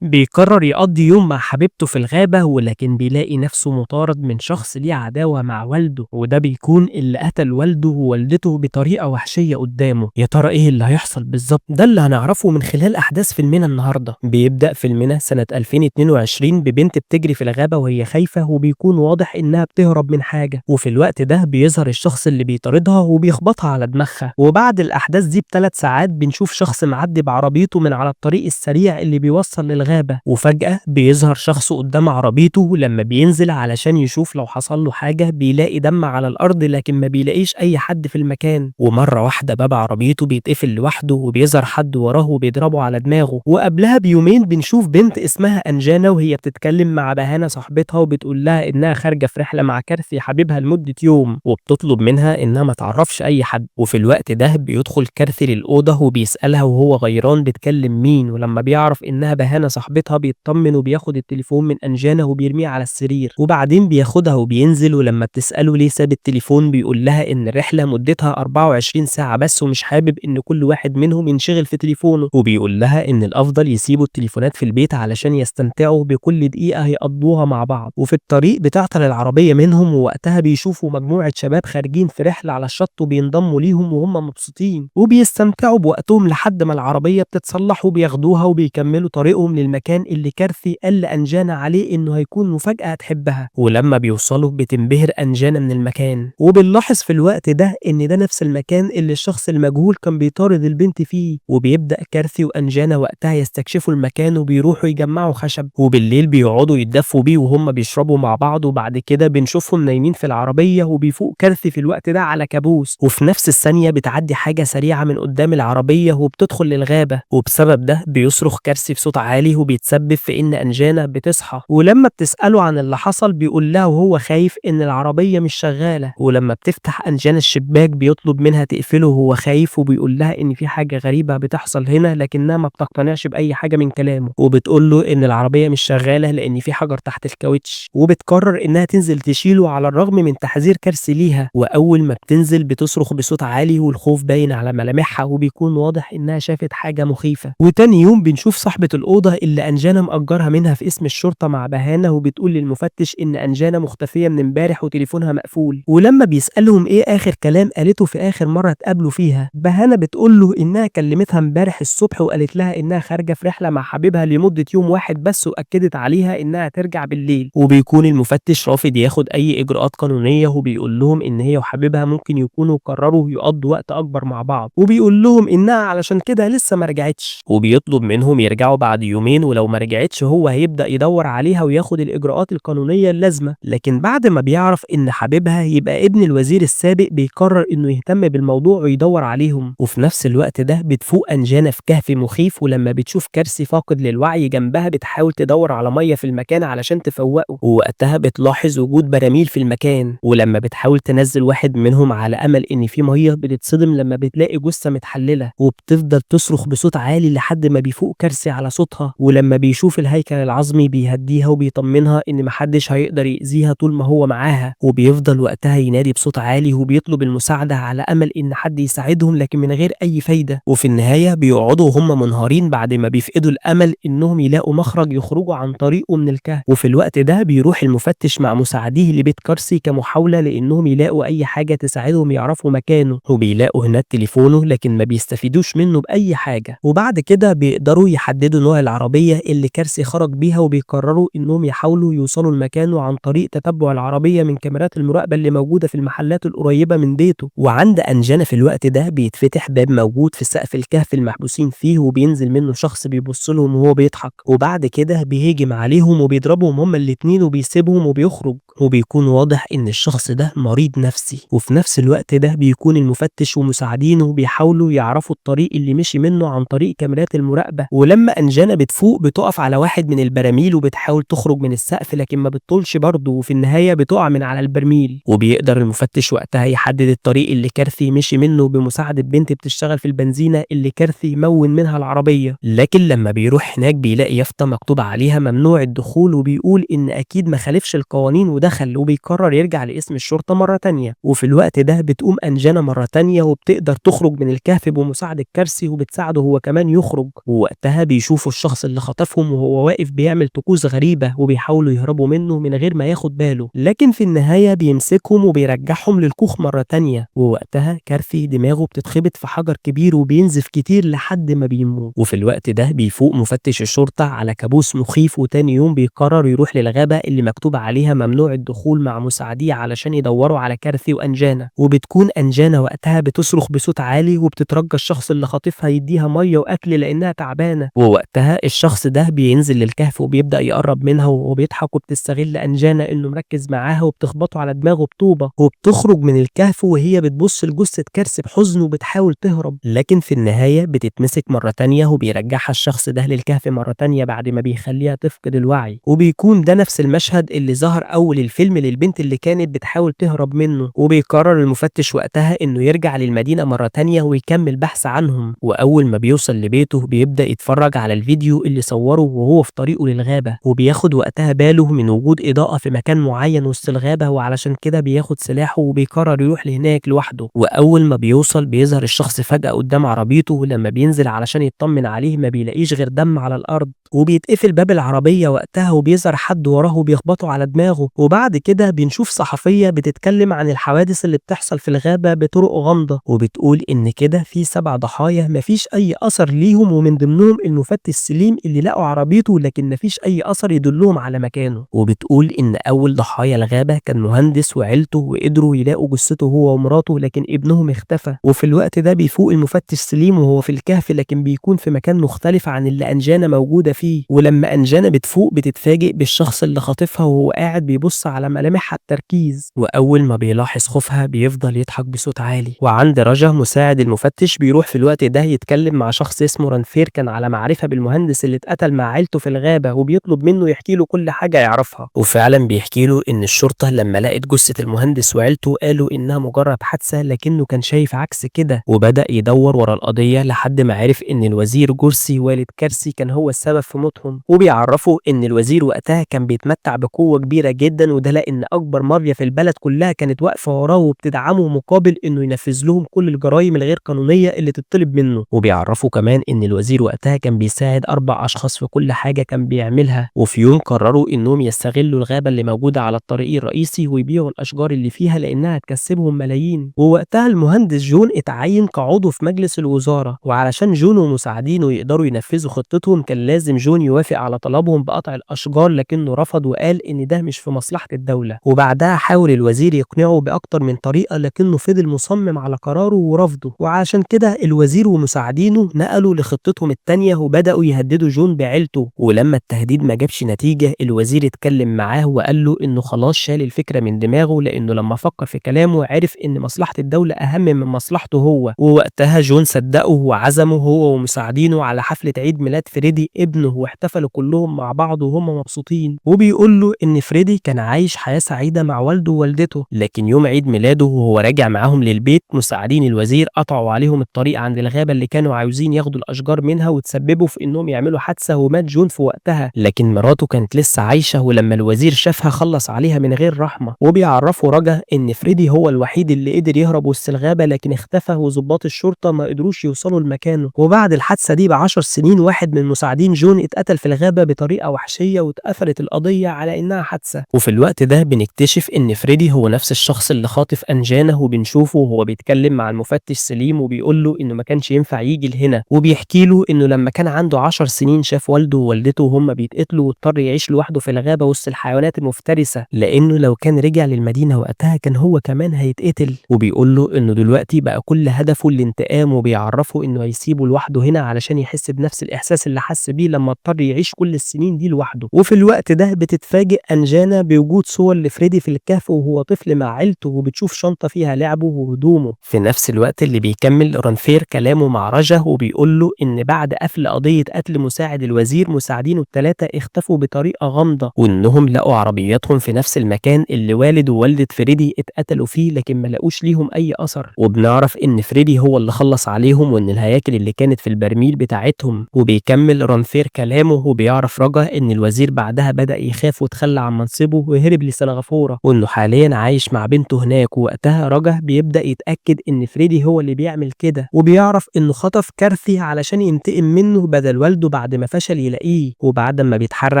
بيقرر يقضي يوم مع حبيبته في الغابة، ولكن بيلاقي نفسه مطارد من شخص ليه عداوة مع والده، وده بيكون اللي قتل والده ووالدته بطريقة وحشية قدامه. يا ترى ايه اللي هيحصل بالظبط؟ ده اللي هنعرفه من خلال أحداث فيلمنا النهاردة. بيبدأ فيلمنا سنة 2022 ببنت بتجري في الغابة وهي خايفة، وبيكون واضح إنها بتهرب من حاجة، وفي الوقت ده بيظهر الشخص اللي بيطاردها وبيخبطها على دماغها. وبعد الأحداث دي ب3 ساعات بنشوف شخص معدي بعربيته من على الطريق السريع اللي بيوصل للغابة، وفجأة بيظهر شخص قدام عربيته. لما بينزل علشان يشوف لو حصل له حاجة بيلاقي دم على الأرض، لكن ما بيلاقيش أي حد في المكان. ومرة واحدة باب عربيته بيتقفل لوحده وبيظهر حد وراه وبيضربه على دماغه. وقبلها بيومين بنشوف بنت اسمها أنجانا وهي بتتكلم مع بهانة صاحبتها، وبتقول لها إنها خارجة في رحلة مع كارثي حبيبها لمدة يوم، وبتطلب منها إنها ما تعرفش أي حد. وفي الوقت ده بيدخل كارثي للأوضة وبيسألها وهو غيران بتكلم مين، ولما بيعرف إنها بهانة صاحبتها بيطمن وبياخد التليفون من أنجانا وبيرميه على السرير، وبعدين بياخدها وبينزل. ولما بتسأله ليه ساب التليفون بيقول لها إن الرحلة مدتها 24 ساعة بس، ومش حابب إن كل واحد منهم ينشغل في تليفونه، وبيقول لها إن الأفضل يسيبوا التليفونات في البيت علشان يستمتعوا بكل دقيقة هيقضوها مع بعض. وفي الطريق بتعطل العربية منهم، ووقتها بيشوفوا مجموعة شباب خارجين في رحلة على الشط وبينضموا ليهم وهم مبسوطين وبيستمتعوا بوقتهم لحد ما العربية بتتصلح وبياخدوها وبيكملوا طريقهم للمكان اللي كارثي قال لأنجانا عليه إنه هيكون مفاجأة هتحبها. ولما بيوصلوا بتنبهر أنجانا من المكان، وبنلاحظ في الوقت ده إن ده نفس المكان اللي الشخص المجهول كان بيطارد البنت فيه. وبيبدأ كارثي وأنجانا وقتها يستكشفوا المكان وبيروحوا يجمعوا خشب، وبالليل بيقعدوا يتدفوا بيه وهم بيشربوا مع بعض. وبعد كده بنشوفهم نايمين في العربية، وبيفوق كارثي في الوقت ده على كابوس، وفي نفس الثانية بتعدي حاجة سريعة من قدام العربية وبتدخل للغابة، وبسبب ده بيصرخ كارثي بصوت عالي وبيتسبب في إن أنجانا بتصحى. ولما بتسأله عن اللي حصل بيقول لها وهو خايف إن العربية مش شغالة. ولما بتفتح أنجانا الشباك بيطلب منها تقفله وهو خايف، وبيقول لها إن في حاجة غريبة بتحصل هنا، لكنها ما بتقتنعش بأي حاجة من كلامه، وبتقول له إن العربية مش شغالة لأن في حجر تحت الكاوتش، وبتقرر إنها تنزل تشيله على الرغم من تحذير كارسي ليها. وأول ما بتنزل بتصرخ بصوت عالي والخوف باين على ملامحها، وبيكون واضح إنها شافت حاجة مخيفة. وتاني يوم بنشوف صاحبة الأوضة اللي أنجانا مأجرها منها في قسم الشرطة مع بهانة، وبتقول للمفتش إن أنجانا مختفية من امبارح وتليفونها مقفول. ولما بيسألهم إيه آخر كلام قالته في آخر مرة اتقابلوا فيها، بهانة بتقول له إنها كلمتها امبارح الصبح وقالت لها إنها خارجة في رحلة مع حبيبها لمدة يوم واحد بس، وأكدت عليها إنها ترجع بالليل. وبيكون المفتش رافض ياخد أي إجراءات قانونية، وبيقول لهم إن هي وحبيبها ممكن يكونوا قرروا يقضوا وقت أكبر مع بعض، وبيقول لهم إنها علشان كده لسه ما رجعتش، وبيطلب منهم يرجعوا بعد يومين، ولو ما رجعتش هو هيبدأ يدور عليها وياخد الإجراءات القانونية اللازمة. لكن بعد ما بيعرف إن حبيبها يبقى ابن الوزير السابق بيقرر إنه يهتم بالموضوع ويدور عليهم. وفي نفس الوقت ده بتفوق أنجانا في كهف مخيف، ولما بتشوف كرسي فاقد للوعي جنبها بتحاول تدور على مية في المكان علشان تفوقه، ووقتها بتلاحظ وجود براميل في المكان، ولما بتحاول تنزل واحد منهم على أمل إن في مية بتتصدم لما بتلاقي جثة متحللة، وبتفضل تصرخ بصوت عالي لحد ما بيفوق كرسي على صوتها. ولما بيشوف الهيكل العظمي بيهديها وبيطمنها إن محدش هيقدر يأذيها طول ما هو معاها، وبيفضل وقتها ينادي بصوت عالي وبيطلب المساعدة على أمل إن حد يساعدهم، لكن من غير أي فايدة. وفي النهاية بيقعدوا وهم منهارين بعد ما بيفقدوا الأمل إنهم يلاقوا مخرج يخرجوا عن طريقه من الكهف. وفي الوقت ده بيروح المفتش مع مساعديه لبيت كارسي كمحاولة لإنهم يلاقوا أي حاجة تساعدهم يعرفوا مكانه، وبيلاقوا هناك تليفونه لكن ما بيستفيدوش منه بأي حاجة. وبعد كده بيقدروا يحددوا نوع العربية اللي كارسي خرج بيها، وبيقرروا إنهم يحاولوا يوصلوا لمكانه عن طريق تتبع العربية من كاميرات المراقبة اللي موجودة في المحلات القريبة من بيته. وعند أنجانا في الوقت ده بيتفتح باب موجود في سقف الكهف المحبوسين فيه، وبينزل منه شخص بيبص لهم وهو بيضحك، وبعد كده بيهجم عليهم وبيضربهم هما الاتنين وبيسيبهم وبيخرج، وبيكون واضح إن الشخص ده مريض نفسي. وفي نفس الوقت ده بيكون المفتش ومساعدينه بيحاولوا يعرفوا الطريق اللي مشي منه عن طريق كاميرات المراقبة. ولما أنجانا بتفوق بتقف على واحد من البراميل وبتحاول تخرج من السقف لكن ما بتطولش برضه، وفي النهاية بتقع من على البرميل. وبيقدر المفتش وقتها يحدد الطريق اللي كارثي مشي منه بمساعدة بنت بتشتغل في البنزينة اللي كارثي مون منها العربية. لكن لما بيروح هناك بيلاقي يافطة مكتوب عليها ممنوع الدخول، وبيقول إن أكيد ما خالفش القوانين ودخل، وبيقرر يرجع لقسم الشرطة مرة تانية. وفي الوقت ده بتقوم أنجانا مرة تانية وبتقدر تخرج من الكهف بمساعدة كارسي، وبتساعده هو كمان يخرج. ووقتها بيشوفوا الشخص اللي خطفهم وهو واقف بيعمل طقوس غريبة، وبيحاولوا يهربوا منه من غير ما ياخد باله، لكن في النهاية بيمسكهم وبيرجعهم للكوخ مرة تانية. ووقتها كارثي دماغه بتتخبط في حجر كبير وبينزف كتير لحد ما بيموت. وفي الوقت ده بيفوق مفتش الشرطة على كابوس مخيف، وتاني يوم بيقرر يروح للغابة اللي مكتوب عليها ممنوع الدخول مع مساعديه علشان يدوروا على كارثي وأنجانا. وبتكون أنجانا وقتها بتصرخ بصوت عالي وبتترجى الشخص اللي خاطفها يديها مية وأكل لأنها تعبانة. ووقتها الشخص ده بينزل للكهف وبيبدأ يقرب منها وهو بيضحك، وبتستغل أنجانا إنه مركز معاها وبتخبطه على دماغه بطوبة، وبتخرج من الكهف وهي بتبص لجثة كارثي بحزن وبتحاول تهرب، لكن في النهاية بتتمسك مرة تانية وبيرجعها الشخص ده للكهف مرة تانية بعد ما بيخليها تفقد الوعي. وبيكون ده نفس المشهد اللي ظهر أول الفيلم للبنت اللي كانت بتحاول تهرب منه. وبيقرر المفتش وقتها إنه يرجع للمدينة مرة تانية ويكمل بحث عنهم. وأول ما بيوصل لبيته بيبدأ يتفرج على الفيديو اللي صوره وهو في طريقه للغابة، وبياخد وقتها باله من وجود إضاءة في مكان معين وسط الغابة، وعلشان كده بياخد سلاحه وبيقرر يروح لهناك لوحده. وأول ما بيوصل بيظهر الشخص فجأة قدام عربيته، ولما بينزل علشان يطمن عليه ما بيلاقيش غير دم على الأرض، وبيتقفل باب العربية وقتها وبيظهر حد وراه وبيخبطه على دماغه. وبعد كده بنشوف صحفية بتتكلم عن الحوادث اللي بتحصل في الغابة بطرق غامضة، وبتقول إن كده في 7 ضحايا مفيش أي أثر ليهم، ومن ضمنهم المفتش سليم اللي لقوا عربيته لكن مفيش أي أثر يدلهم على مكانه. وبتقول إن أول ضحايا الغابة كان مهندس وعيلته، وقدروا يلاقوا جثته هو ومراته لكن ابنهم اختفى. وفي الوقت ده بيفوق المفتش سليم وهو في الكهف، لكن بيكون في مكان مختلف عن اللي أنجانا موجودة فيه. ولما أنجانا بتفوق بتتفاجئ بالشخص اللي خاطفها وهو قاعد بيبص على ملامحها بتركيز، وأول ما بيلاحظ خوفها بيفضل يضحك بصوت عالي. وعند رجا مساعد المفتش بيروح في الوقت ده يتكلم مع شخص اسمه رانفير كان على معرفة بالمهندس اللي اتقتل مع عيلته في الغابة، وبيطلب منه يحكي له كل حاجة يعرفها. وفعلا بيحكي له إن الشرطة لما لقت جثة المهندس وعيلته قالوا إنها مجرد حادثة، لكنه كان شايف عكس كده، وبدأ يدور ورا القضية لحد ما عرف إن الوزير جورسي والد كارسي كان هو السبب في موتهم. وبيعرفوا إن الوزير وقتها كان بيتمتع بقوة كبيرة جدا، وده لأن أكبر مافيا في البلد كلها كانت واقفة وراه وبتدعمه مقابل إنه ينفذ لهم كل الجرائم الغير قانونية اللي تطلب منه. وبيعرفوا كمان إن الوزير وقتها كان بيساعد 4 أشخاص في كل حاجة كان بيعملها. وفي يوم قرروا إنهم يستغلوا الغابة اللي موجودة على الطريق الرئيسي ويبيعوا الأشجار اللي فيها لأنها هتكسبهم ملايين. ووقتها المهندس جون اتعين كعضو في مجلس الوزارة، وعلشان جون ومساعدينه يقدروا ينفذوا خطتهم كان لازم جون يوافق على طلبهم بقطع الأشجار، لكنه رفض وقال إن ده مش في مصلحة الدولة. وبعدها حاول الوزير يقنعه بأكتر من طريقة، لكنه فضل مصمم على قراره ورفضه. وعشان كده الوزير ومساعدينه نقلوا لخطتهم التانية وبدأوا يهددوا جون بعيلته. ولما التهديد ما جابش نتيجة الوزير اتكلم معاه وقال له إنه خلاص شال الفكرة من دماغه، لأنه لما فكر في كلامه عرف إن مصلحة الدولة أهم من مصلحته هو. ووقتها جون صدقه وعزمه هو ومساعدينه على حفلة عيد ميلاد فريدي ابنه، واحتفلوا كلهم مع بعض وهم مبسوطين. وبيقول له إن فريدي كان عايش حياة سعيدة مع والده ووالدته، لكن يوم عيد ميلاده وهو راجع معاهم للبيت مساعدين الوزير قطعوا عليهم الطريق عند الغابة اللي كانوا عاوزين ياخدوا الأشجار منها، وتسببوا في إنهم يعملوا حادثة ومات جون في وقتها. لكن مراته كانت لسه عايشة، ولما الوزير شافها خلص عليها من غير رحمة. وبيعرفوا رجا إن فريدي هو الوحيد اللي قدر يهرب وسط الغابة، لكن اختفى وظباط الشرطة ما قدروش يوصلوا لمكانه. وبعد الحادثة دي ب10 سنين واحد من مساعدين جون اتقتل في الغابة بطريقة وحشية، واتقفلت القضية على إنها حادثة. وفي الوقت ده بنكتشف إن فريدي هو نفس الشخص اللي خاطف أنجانا، وبنشوفه وهو بيتكلم مع المفتش سليم وبيقول له إنه ما كانش ينفع يجي لهنا، وبيحكي له إنه لما كان عنده 10 سنين شاف والده ووالدته وهم بيتقتلوا، واضطر يعيش لوحده في الغابة وسط الحيوانات المفترسة، لأنه لو كان رجع للمدينة وقتها كان هو كمان هيتقتل. وبيقول له إنه دلوقتي بقى كل هدفه الانتقام، وبيعرفه إنه هيسيبه لوحده هنا علشان يحس بنفس الإحساس اللي حس بيه لما اضطر يعيش كل السنين دي لوحده. وفي الوقت ده بتتفاجئ أنجانا بوجود صور لفريدي في الكهف وهو طفل مع عيلته، وبتشوف شنطة فيها لعبه وهدومه. في نفس الوقت اللي بيكمل رانفير كلامه مع رجا وبيقول له إن بعد قفل قضية قتل مساعد الوزير مساعدينه ال3 اختفوا بطريقة غامضة، وإنهم لقوا عربياتهم في نفس المكان اللي والد ووالدة فريدي اتقتلوا فيه، لكن ما لقوش ليهم أي أثر. وبنعرف إن فريدي هو اللي خلص عليهم، وإن الهياكل اللي كانت في البرميل بتاعتهم. وبيكمل رانفير كلامه وبيعرف رجا إن الوزير بعدها بدأ يخاف وتخلى عن منصبه وهرب لسنغافورة، وإنه حاليا عايش مع بنته هناك. ووقتها رجا بيبدأ يتأكد إن فريدي هو اللي بيعمل كده، وبيعرف إنه خطف كارثي علشان ينتقم منه بدل والده بعد بعد ما فشل يلاقيه. وبعد ما بيتحرى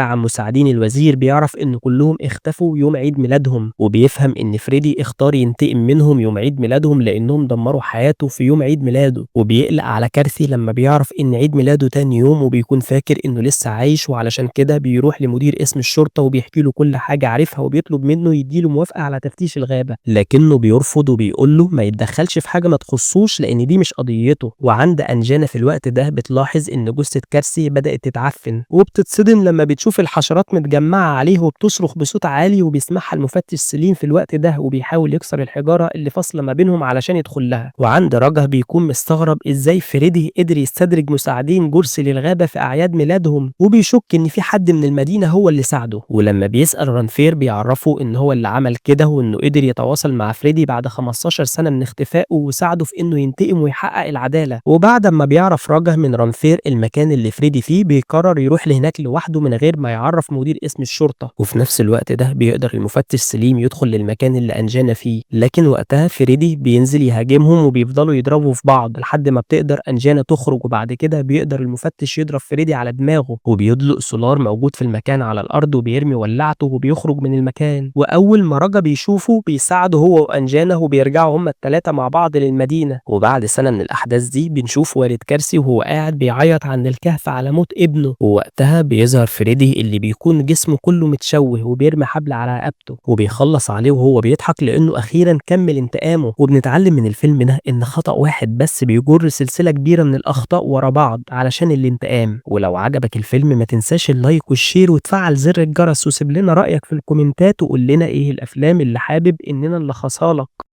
عن مساعدين الوزير بيعرف إن كلهم اختفوا يوم عيد ميلادهم، وبيفهم إن فريدي اختار ينتقم منهم يوم عيد ميلادهم لأنهم دمروا حياته في يوم عيد ميلاده. وبيقلق على كارثي لما بيعرف إن عيد ميلاده تاني يوم، وبيكون فاكر إنه لسه عايش، وعلشان كده بيروح لمدير قسم الشرطة وبيحكي له كل حاجة عارفها وبيطلب منه يديله موافقة على تفتيش الغابة، لكنه بيرفض وبيقول له ما يتدخلش في حاجة ما تخصوش لأن دي مش قضيته. وعند أنجانا في الوقت ده بتلاحظ إن جثة كارسي بدأت تتعفن، وبتتصدم لما بتشوف الحشرات متجمعة عليه وبتصرخ بصوت عالي، وبيسمعها المفتش سليم في الوقت ده وبيحاول يكسر الحجارة اللي فاصلة ما بينهم علشان يدخل لها. وعند رجا بيكون مستغرب ازاي فريدي قدر يستدرج مساعدين جورسي للغابة في أعياد ميلادهم، وبيشك إن في حد من المدينة هو اللي ساعده. ولما بيسأل رانفير بيعرفه إن هو اللي عمل كده، وإنه قدر يتواصل مع فريدي بعد 15 سنة من اختفائه وساعده في إنه ينتقم ويحقق العدالة. وبعد ما بيعرف راجا من رانفير المكان اللي فريدي فيه بيقرر يروح لهناك لوحده من غير ما يعرف مدير قسم الشرطة. وفي نفس الوقت ده بيقدر المفتش سليم يدخل للمكان اللي أنجانا فيه، لكن وقتها فريدي بينزل يهاجمهم وبيفضلوا يضربوا في بعض لحد ما بتقدر أنجانا تخرج. وبعد كده بيقدر المفتش يضرب فريدي على دماغه، وبيدلق سولار موجود في المكان على الأرض وبيرمي ولاعته وبيخرج من المكان. وأول ما رجا بيشوفه بيساعده هو وأنجانا وبيرجعوا هما التلاتة مع بعض للمدينة. وبعد سنة من الأحداث دي بنشوف والد كارسي وهو قاعد بيعيط عند الكهف على موت ابنه، ووقتها بيظهر فريدي اللي بيكون جسمه كله متشوه وبيرمي حبل على رقبته وبيخلص عليه وهو بيضحك لأنه أخيرا كمل انتقامه. وبنتعلم من الفيلم ده إن خطأ واحد بس بيجر سلسلة كبيرة من الأخطاء ورا بعض علشان الانتقام. ولو عجبك الفيلم ما تنساش ال like وال share وتفعل زر الجرس، وسيب لنا رأيك في الكومنتات وقول لنا إيه الأفلام اللي حابب إننا نلخصها لك.